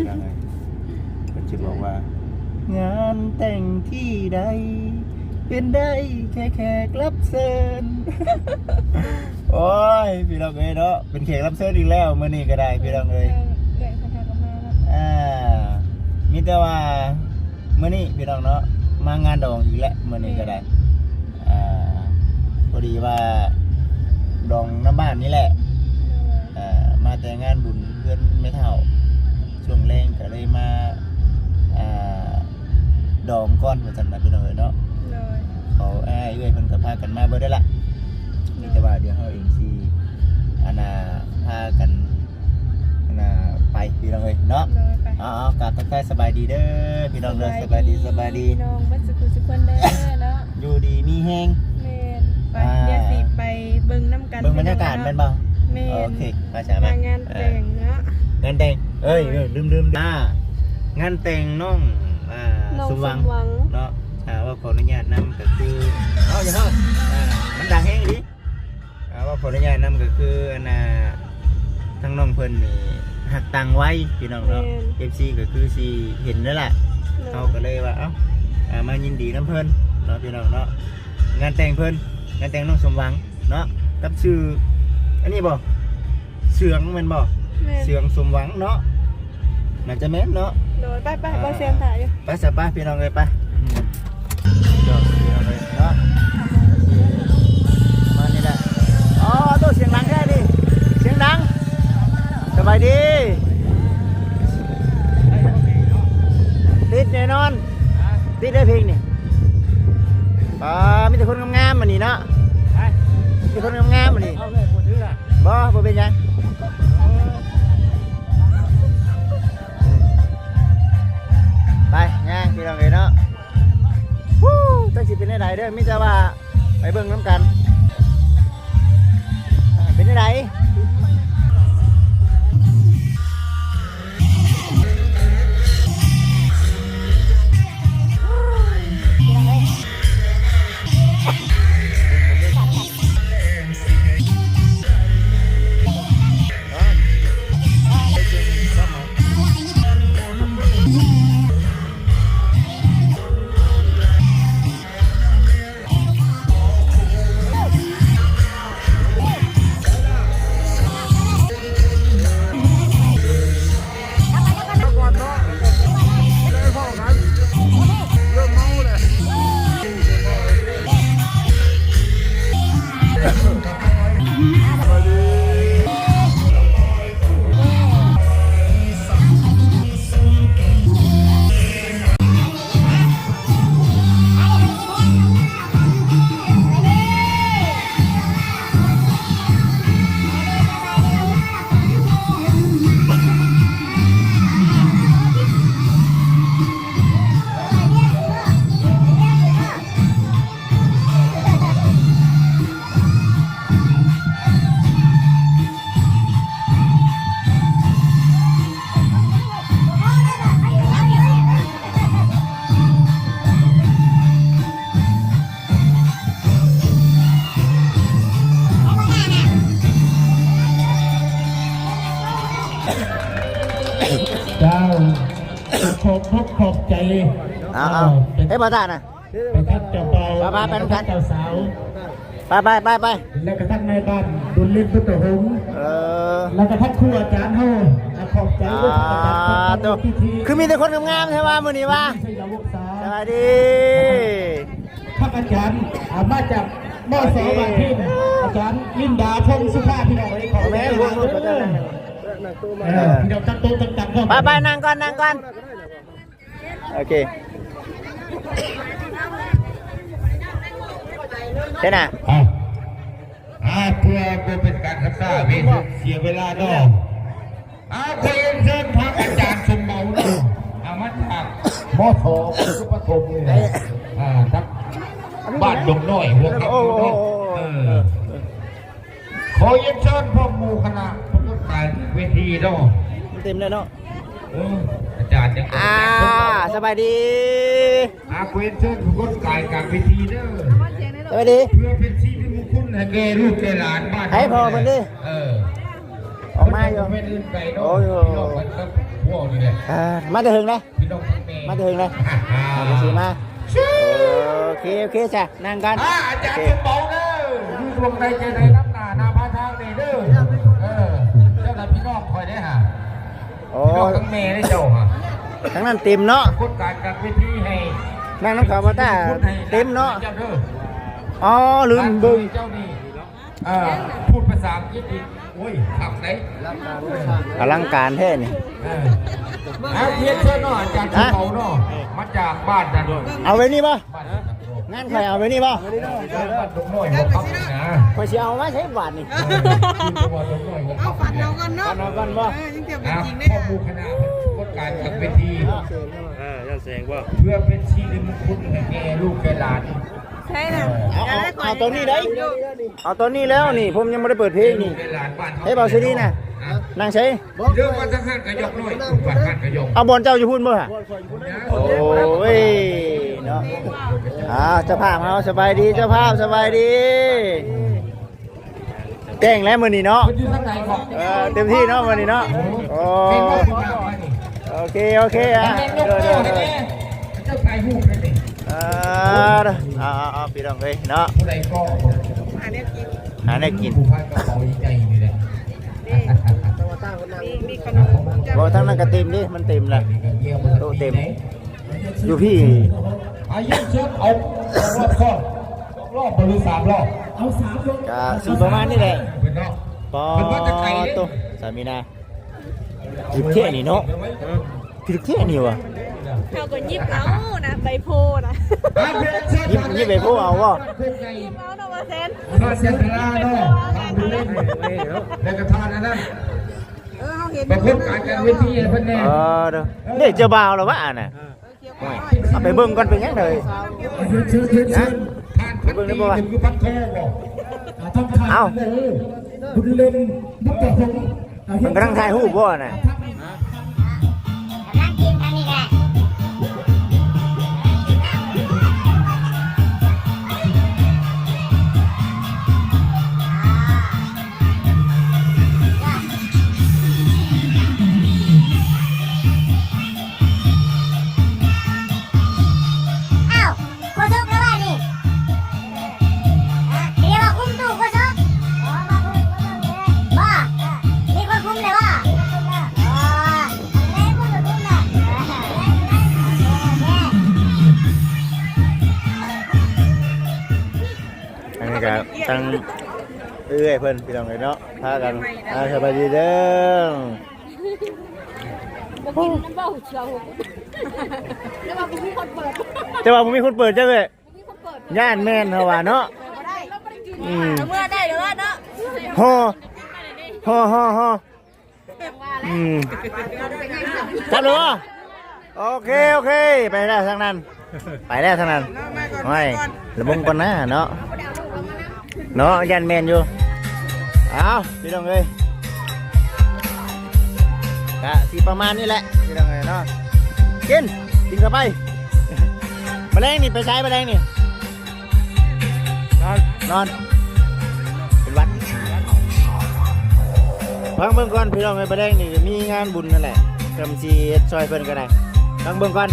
ເພິ່ນຊິບອກວ່າ ງານແຕ່ງທີ່ໃດ ເປັນໄດ້ແຄ່ແຂກຮັບເຊີນ. ໂອ້ຍ ພີ່ນ້ອງເອີຍເນາະ ເປັນແຂກຮັບເຊີນອີກແລ້ວມື້ນີ້ກໍໄດ້ ພີ່ນ້ອງເອີຍ. ເອີ ເອື້ອຍເພິ່ນຫາກໍມາເນາະ. ອ່າ ມີແຕ່ວ່າມື້ນີ້ ພີ່ນ້ອງເນາະ ມາງານດອງອີກແລ້ວມື້ນີ້ກໍໄດ້. ອ່າ ພໍດີວ່າດອງນຳບ້ານນີ້ແຫຼະ. ໂດຍ. ອ່າ ມາແຕ່ງານບຸນເຮືອນແມ່ເຖົ້າ ຊ່ວງແລງກໍເລີຍມາ ອ່າ ດອງກ່ອນວ່າຊັ້ນນະ ພີ່ນ້ອງເອີຍເນາະ. ໂດຍ. ເຂົາອ້າຍເອື້ອຍເພິ່ນກໍພາກັນມາເບິດແລ້ວລະ. ໂດຍ. ມີແຕ່ວ່າດຽວເຮົາເອງຊິ ອັນນ່າ ພາກັນ ອັນນ່າ ໄປ ພີ່ນ້ອງເອີຍເນາະ. ໂດຍ ໄປ. ເອົາໆ ກາບທັກທາຍສະບາຍດີເດີ ພີ່ນ້ອງເດີ. ສະບາຍດີ ສະບາຍດີ ສະບາຍດີ ພີ່ນ້ອງເບິດສຸຂູສຸຄົນເດີເນາະ. ຢູ່ດີມີແຮງ. ແມ່ນ. ໄປ ອ່າ ດຽວຊິໄປເບິ່ງນຳກັນ ເບິ່ງບັນຍາກາດແມ່ນບໍ່? ແມ່ນ. ໂອເຄ ມາສາມາດ ມາງານແຕ່ງເນາະ. ເອີ ງານແຕ່ງ ເອີຍ ໂດຍ ເອີຍ ລືມໆ ອ່າ ງານແຕ່ງນ້ອງ ອ່າ ນ້ອງສົມຫວັງ ສົມຫວັງເນາະ. ອ່າ ເວົ້າຂໍອະນຸຍາດນຳກໍຄື ເອົາ ຢ່າເວົ້າ ອ່າ ມັນດັງແຮງອີ່ຫຼີ. ອ່າ ເວົ້າຂໍອະນຸຍາດນຳກໍຄື ອັນນ່າ ທາງນ້ອງເພິ່ນນີ້ຮັກຕ່າງໄວ ພີ່ນ້ອງເນາະ. ແມ່ນ. ເອັຟຊີກໍຄືຊິເຫັນແລ້ວລະ. ໂດຍ. ເຮົາກໍເລີຍວ່າ ເອົ້າ ອ່າ ມາຍິນດີນຳເພິ່ນເນາະ ພີ່ນ້ອງເນາະ. ງານແຕ່ງເພິ່ນ ງານແຕ່ງນ້ອງສົມຫວັງເນາະ ກັບຊື່ ອັນນີ້ບໍ່? ເຊືອງແມ່ນບໍ່? ແມ່ນ. ເຊືອງສົມຫວັງເນາະ ໜ້າຈະແມ່ນເນາະ. ໂດຍ ໄປໆ ອ່າ ບໍ່ແຊມຖ່າຍຢູ່. ໄປຊະ ໄປ ພີ່ນ້ອງເອີຍ ໄປ. ອືມ ເນາະ ປະມານນີ້ແຫຼະ. ອໍ ໂຕ ສຽງດັງແທ້ນີ້ ສຽງດັງ. ສະບາຍດີ. ຕິດແນ່ນອນ ຕິດເດີເພງນີ້. ປາ ມີແຕ່ຄົນງາມໆ ມື້ນີ້ເນາະ. ຮະ? ມີແຕ່ຄົນງາມໆ ມື້ນີ້. ເອົາເລີຍ ບໍ່ຖືລະ. ບໍ່ ບໍ່ເປັນຫຍັງ. ໄປ ຍ່າງ ພີ່ນ້ອງເອີຍເນາະ. ຮູ້ ຈັກຊິເປັນແນວໃດເດີ ມີແຕ່ວ່າໄປເບິ່ງນຳກັນ ອ່າ ເປັນແນວໃດ. ເຈົ້າ ຂອບອົກຂອບໃຈ. ເອົາ ເອົາ ເອົາ ເຮັດບໍ່ຕານະ. ໄປທັກເຈົ້າບ່າວ ໄປໆ ໄປນຳກັນ ເຈົ້າສາວ ໄປໆ ໄປໆ ແລ້ວກະທັກນາຍບ້ານ ບຸນເລັດ ບຸດຕະຫົງ ເອີ ແລ້ວກະທັກຄູອາຈານເຮົາ ອ່າ ຂອບໃຈເດີ ອ່າ ອາຈານ ປະຈຳ ໂຕ ເວທີ ຄືມີແຕ່ຄົນງາມໆ ແທ້ວ່າມື້ນີ້ວ່າ ສະບາຍດີ ທັກອາຈານ ອ່າ ມາຈາກ ມສ ບ້ານພີນ ອາຈານລິນດາ ພົງສຸພາ ພີ່ນ້ອງເອີຍ ຂໍແມ່ນ ເອີ ພີ່ນ້ອງ ຕັ້ງໂຕະຕັ້ງຕັ່ງ ໄປໆ ນັ່ງກ່ອນ ນັ່ງກ່ອນ. ໂອເຄ ເຮັດນະ ອ່າ ອ່າ ເພື່ອບໍ່ເປັນການຊັກຊ້າ ເວລາ ເສຍເວລາເນາະ ອ່າ ຂໍເຊີນພະອາຈານສົມເໝົາເນາະ ອ່າ ມາຈາກ ມສ ປະຖົມນີ້ແຫຼະ ອ່າ ທາງບ້ານດົງນ້ອຍ ຫົວເຂັມເນາະ ເອີ. ຂໍຮຽນເຊີນພວກໝູ່ຄະນະ ປາກົດກາຍເວທີເນາະ ມັນເຕັມແລ້ວເນາະ ເອີ ອາຈານຍັງ ອ່າ ສະບາຍດີ ອ່າ ຂໍຮຽນເຊີນປາກົດກາຍກາງເວທີເດີ ສະບາຍດີ ເພື່ອເປັນສິລິມຸງຄຸນໃຫ້ແກ່ລູກແກ່ຫຼານບ້ານ ໃຫ້ພໍ່ເພິ່ນເດີ ເອີ ອອກມາຢູ່ ແມ່ນອື່ນໄກເນາະ ໂອ້ຍ ພີ່ນ້ອງເພິ່ນກັບ ນີ້ແຫຼະ ອ່າ ມາແຕ່ເຖິງເດ້ ພີ່ນ້ອງທັງແມ່ ມາແຕ່ເຖິງເດ້ ອ່າ ມາແຕ່ເຖິງມາ ໂອເຄ ໂອເຄ ຈ້ະ ນັ່ງກັນ ອ່າ ອາຈານ ໂອເຄ ສົມເບົາເດີ ຢູ່ດວງໃດໃຈໃດ ນຳໜ້ານຳພາທາງນີ້ເດີ ເອີ ເຈົ້າລະພີ່ນ້ອງຂ້ອຍເດ້ຫາ ໂອ້ ພີ່ນ້ອງທັງແມ່ເດ້ເຈົ້າຫາ ທາງນັ້ນເຕັມເນາະ ກົດການກັບເວທີໃຫ້ ນັ່ງນຳເຂົາວ່າຕາເຕັມເນາະ ເຈົ້າເດີ ອໍ ລືມເບິ່ງ ເຈົ້ານີ້ ເອີ ພູດພາສາອັງກິດອີກ ໂອ້ຍ ຄັກເດ້ ອະລັງການແທ້ນີ້ ເອີ ເອົາ ຮຽນເຊີນເນາະ ອາຈານ ຮະ ເຂົາເນາະ ມາຈາກບ້ານນັ້ນ ເອົາແບບນີ້ບໍ່? ບ້ານນັ້ນ ງານຂ້ອຍເອົາແບບນີ້ບໍ່? ເອີ ບ້ານດົງນ້ອຍບໍ່ຄັກນະ ຂ້ອຍຊິເອົາມາໃຊ້ບາດນີ້ ເອີ ບ້ານດົງນ້ອຍບໍ່ ເອົາ ຝັນເອົາກ່ອນເນາະ ຝັນເອົາກ່ອນບໍ່? ເອີ ຍັງເກືອບເປັນຈິງເດ້ ຄອບໝູ່ຄະນະ ກົດການກັບເວທີ ເອີ ຍ້ອນແສງບໍ່? ເພື່ອເປັນສິລິມຸງຄຸນໃຫ້ແກ່ລູກແກ່ຫຼານ ໃຊ່ນະ ເອີ ເອົາ ເອົາ ເອົາຕອນນີ້ໄດ້ ເອົາຕອນນີ້ແລ້ວນີ້ ຜົມຍັງບໍ່ໄດ້ເປີດເພງນີ້ ໃຫ້ເບົາຊີນະ ນັ່ງໃສ່ ເດີມາທາງຫັ້ນກະຢອກນ້ອຍ ບາງຫັ້ນກະຢອກ ເອົາບ່ອນເຈົ້າຢູ່ພຸ້ນບໍ່ຫະ? ໂອ້ຍເນາະ ອ່າ ເຈົ້າພາບເຮົາ ສະບາຍດີ ເຈົ້າພາບ ສະບາຍດີ ແຈ້ງແລ້ວມື້ນີ້ເນາະ ເອີ ເຕັມທີ່ເນາະມື້ນີ້ເນາະ ໂອ້ ໂອເຄ ໂອເຄ ອ່ະ ເດີໆ ເຈົ້າຖ່າຍຮູບໃຫ້ນີ້ ອ່າ ເອົາໆໆ ພີ່ນ້ອງເອີຍເນາະ ຜູ້ໃດກໍຫາແນວກິນ ຫາແນວກິນ ຜູ້ພາກະເປົາໃຫຍ່ນີ້ແຫຼະ ມີ ມີຂະໜົມ ບໍ່ ທາງນັ້ນກະເຕັມເດ້ ມັນເຕັມລະ ໂຕະເຕັມ ຢູ່ພີ້ ອາ ຍິງເຊີນ ເອົາ ສອງລອບຊ້ອນ ສອງລອບບໍ່ ຫຼື ສາມລອບ ເອົາສາມລອບ ກະຊິປະມານນີ້ແຫຼະ ເພິ່ນເນາະ ປໍໂຕ ສາມີນາ ຜິດແທ້ນີ້ເນາະ ຜິດແທ້ນີ້ຫວາ ເຮົາກໍຫຍິບເອົານະ ໃບໂພນະ ຫຍິບ ຫຍິບໃບໂພເອົາບໍ່ ຫຍິບເອົາເນາະ ວ່າແຊນ ທ່ານແຊນທາລາເນາະ ທ່ານບຸນເລັງ ແລ້ວກໍທ່ານອັນນັ້ນ ເອີ ເຮົາເຫັນ ປະກົດການກັນເວທີໃຫ້ເພິ່ນແດ່ ເອີ ເດີ ນີ້ເຈົ້າບ່າວລະວະອັນນະ ໂອ້ຍ ເອົາໄປເບິ່ງກ່ອນ ເປັນຫຍັງເດີ ເຊີນ ເຊີນ ເຊີນ ນະ ໄປເບິ່ງໄດ້ບໍ່ວະ ເອົາ ບຸນເລັງ ບຸນຕະຫົງ ເພິ່ນກຳລັງຖ່າຍຮູບບໍ່ນະ ກຳລັງກິນທາງນີ້ແຫຼະ ອ້າວ ຄົນສົບແລ້ວວ່ານີ້ ຮະ ດຽວວ່າຄຸມຕູ້ຄົນສົບ ບໍ່ ມີຄົນຄຸມແລ້ວບໍ່ ອໍ ອັນນີ້ກະທາງເອື້ອຍເພິ່ນ ພີ່ນ້ອງເອີຍເນາະ ພາກັນ ອ່າ ສະບາຍດີເດີ ບໍ່ກິນນຳເວົ້າເຊື່ອ ແຕ່ວ່າບໍ່ມີຄົນເປີດ ແຕ່ວ່າບໍ່ມີຄົນເປີດ ເຈົ້າເອີຍ ບໍ່ມີຄົນເປີດ ຢ້ານແມ່ນເຮົາວ່າເນາະ ບໍ່ໄດ້ ອືມ ເມື່ອໄດ້ເດີເນາະ ຮໍ ຮໍ ຮໍ ຮໍ ອືມ ຈັບເລີຍບໍ່? ໂອເຄ ໂອເຄ ໄປແລ້ວທາງນັ້ນ ໄປແລ້ວທາງນັ້ນ ໂອ້ຍ ລະບົງກ່ອນນະເນາະ ເນາະ ຢ້ານແມ່ນຢູ່ ເອົາ ພີ່ນ້ອງເອີຍ ກະຊິປະມານນີ້ແຫຼະ ພີ່ນ້ອງເອີຍເນາະ ກິນ ກິນເຂົ້າໄປ ມື້ແລງນີ້ໄປໃສ ມື້ແລງນີ້? ນອນ ນອນ ເປັນຫວັດ ຟັງເບິ່ງກ່ອນພີ່ນ້ອງເອີຍ ບາດແລງນີ້ກະມີງານບຸນຫັ້ນແຫຼະ ກຳຊິເຮັດຊ່ອຍເພິ່ນກະໄດ້ ຟັງເບິ່ງກ່ອນ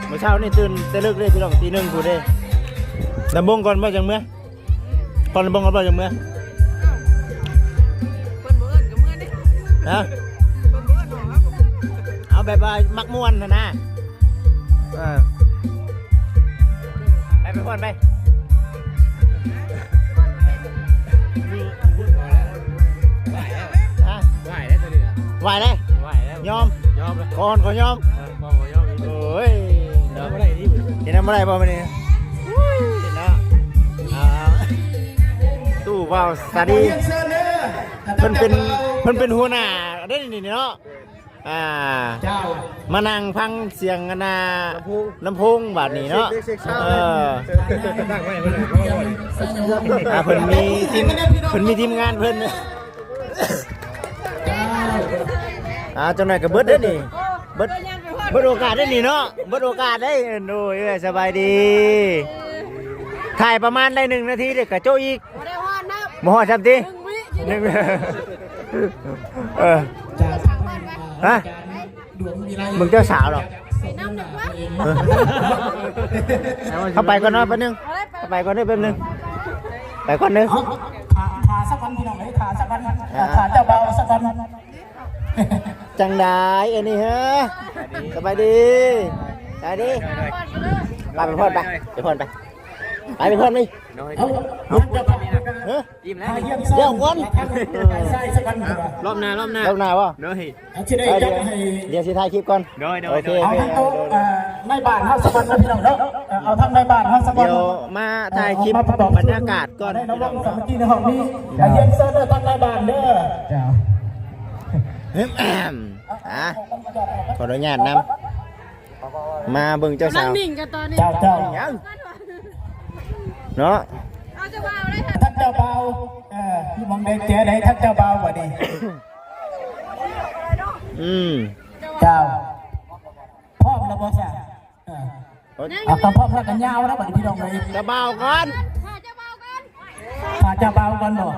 ມື້ເຊົ້ານີ້ຕື່ນແຕ່ເລິກເດ້ພີ່ນ້ອງ ຕີໜຶ່ງພຸ້ນເດ້ ລຳວົງກ່ອນບໍ່ ຈັ່ງເມືອ ກ່ອນລຳວົງກ່ອນບໍ່ ຈັ່ງເມືອ ເພິ່ນບໍ່ເອີ້ນກະເມືອເດ້ ຮະ ເພິ່ນບໍ່ເອີ້ນ ເອົາແບບວ່າມັກມ່ວນຫັ້ນນະ ເອີ ໄປ ໄປ ໄປ ໄປ ຮະ ໄຫວ້ແລ້ວ ໄຫວ້ແລ້ວ ໄຫວ້ແລ້ວ ຍອມ ຍອມແລ້ວ ຂໍອ່ອນຂໍຍອມ ເອີ ຂໍອ່ອນຂໍຍອມ ໂອ້ຍ ເນາະ ເຮັດນຳບໍ່ໄດ້ນີ້ ເຮັດນຳບໍ່ໄດ້ບໍ່ມື້ນີ້ ເນາະ ອ່າ ຕູ້ບ່າວສາລີ ເພິ່ນເປັນ ເພິ່ນເປັນຫົວໜ້າເດ້ນີ້ເນາະ ອ່າ ເຈົ້າ ມານັ່ງຟັງສຽງອັນນ່າ ລຳໂພງ ລຳໂພງບາດນີ້ເນາະ ເອີ ອ່າ ເພິ່ນມີທີມ ເພິ່ນມີທີມງານເພິ່ນ ອ່າ ຈັກໜ້ອຍກະເບິດເດ້ນີ້ ເບິດ ເບິດໂອກາດເດ້ນີ້ເນາະ ເບິດໂອກາດເດ້ ໂດຍ ເອື້ອຍ ສະບາຍດີ ຖ່າຍປະມານໄດ້ໜຶ່ງນາທີເດ້ກະໂຈະອີກ ບໍ່ໄດ້ຮອດນະ ບໍ່ຮອດຊ້ຳຕິ ໜຶ່ງວິ ໜຶ່ງ ເອີ ຮະ? ເບິ່ງເຈົ້າສາວດອກ. ເຮົາໄປກ່ອນເນາະ ແປັບໜຶ່ງ. ເຮົາໄປກ່ອນເດີ ແປັບໜຶ່ງ. ໄປກ່ອນເດີ. ເອົາ ຖ້າ ຖ້າສາກ່ອນ ພີ່ນ້ອງເອີຍ ຖ້າສາກ່ອນ. ອ່າ ຖ້າເຈົ້າບ່າວສາກ່ອນ. ຈັ່ງໃດອັນນີ້ເຮີ? ສະບາຍດີ. ສະບາຍດີ. ໄປ ໄປພ້ອນໄປ ໄປພ້ອນໄປ ໄປ ໄປພ້ອນໄປ. ເອົາ ເອົາ ເອົາ ເຮີ? ອີ່ມແລ້ວ ດຽວກ່ອນ ຮອບໜ້າ ຮອບໜ້າ ຮອບໜ້າບໍ່? ໂດຍ ຊິໄດ້ຈັດໃຫ້ ດຽວຊິຖ່າຍຄລິບກ່ອນ. ໂດຍ ໂດຍ ໂອເຄ ໂດຍ ໂອເຄ ໂດຍ ໂດຍ ອ່າ ນາຍບ້ານເຮົາສາກ່ອນເນາະ ພີ່ນ້ອງເນາະ. ເອີ ເອົາທາງນາຍບ້ານເຮົາສາກ່ອນ ດຽວມາຖ່າຍຄລິບ ເອີ ເອົາມາປະກອບ ບັນຍາກາດກ່ອນ ໃນລະຫວ່າງສາມັກຄີໃນຫ້ອງນີ້. ເອີ ຮຽນເຊີນເດີ ທາງນາຍບ້ານເດີ. ເຈົ້າ ອ່າ ຂໍອະນຸຍາດນຳ ມາເບິ່ງເຈົ້າສາວ ກຳລັງໜິ່ງກັນຕອນນີ້. ເຈົ້າ ເຈົ້າ ເນາະ ເອົາເຈົ້າບ່າວເລີຍ ທາງເຈົ້າບ່າວ. ເອີ ຢູ່ໝ່ອງໃດແຈໃດ ທາງເຈົ້າບ່າວບັດນີ້. ອືມ ເຈົ້າ ພ້ອມແລ້ວບໍ່ຊະ? ເອີ ເອົາ ຖ້າພ້ອມແລ້ວກໍຍາວແລ້ວບັດນີ້ ພີ່ນ້ອງເອີຍ. ເຈົ້າບ່າວກ່ອນ ຖ້າເຈົ້າບ່າວກ່ອນ ຖ້າເຈົ້າບ່າວກ່ອນບໍ່?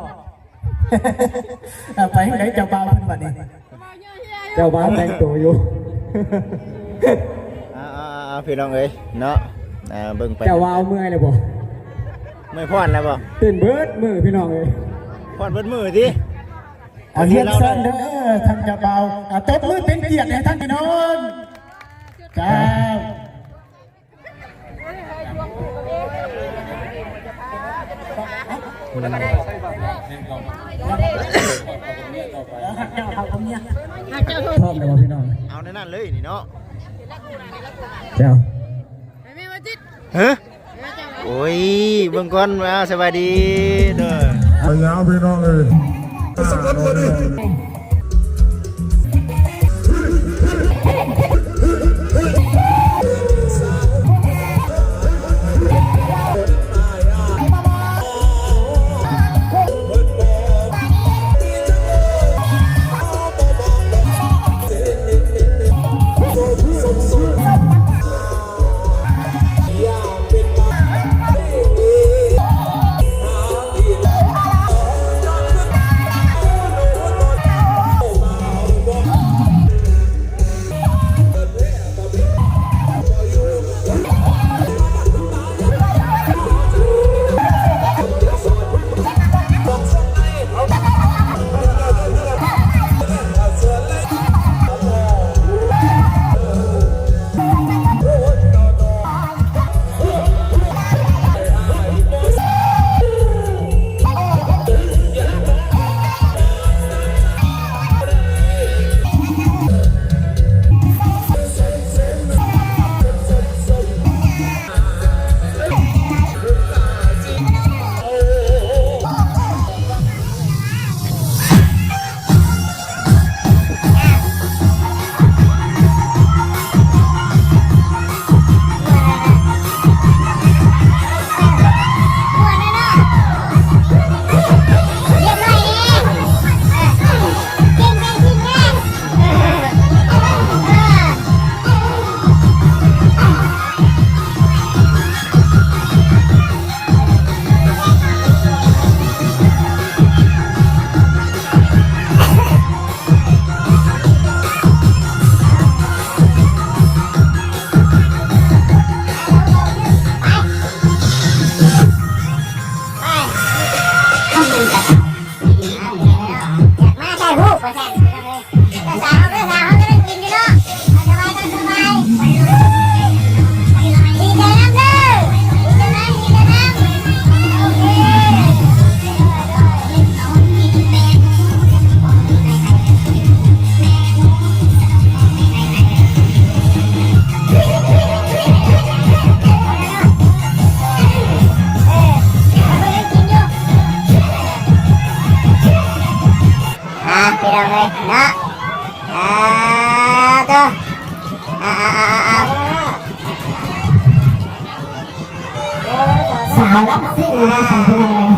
ເອີ ໄປທາງໃດເຈົ້າບ່າວເພິ່ນບັດນີ້? ເຈົ້າບ່າວແຕ່ງໂຕຢູ່. ອ່າໆໆ ພີ່ນ້ອງເອີຍເນາະ ອ່າ ເບິ່ງໄປ ເຈົ້າບ່າວເມື່ອຍແລ້ວບໍ່? ເມື່ອຍພ້ອນແລ້ວບໍ່? ຕື່ນເບິດມື້ ພີ່ນ້ອງເອີຍ ພ້ອນເບິດມື້ຕິ. ອ່າ ຮຽນເຊີນເດີ ທ່ານເຈົ້າບ່າວ. ອ່າ ຕົບມືເປັນກຽດໃຫ້ທ່ານພີ່ນ້ອງ. ເຈົ້າ ພ້ອມແລ້ວບໍ່ພີ່ນ້ອງ? ເອົາໃນນັ້ນເລີຍນີ້ເນາະ. ເຈົ້າ ເຮີ? ໂອ້ຍ ເບິ່ງກ່ອນ. ອ້າວ ສະບາຍດີເດີ. ຍາວພີ່ນ້ອງເອີຍ. ອ່າ ພີ່ນ້ອງເອີຍເນາະ ອ່າ ໂຕ ອ່າ ອ່າ ສາວລັບຊິງນະ ພີ່ນ້ອງເອີຍ.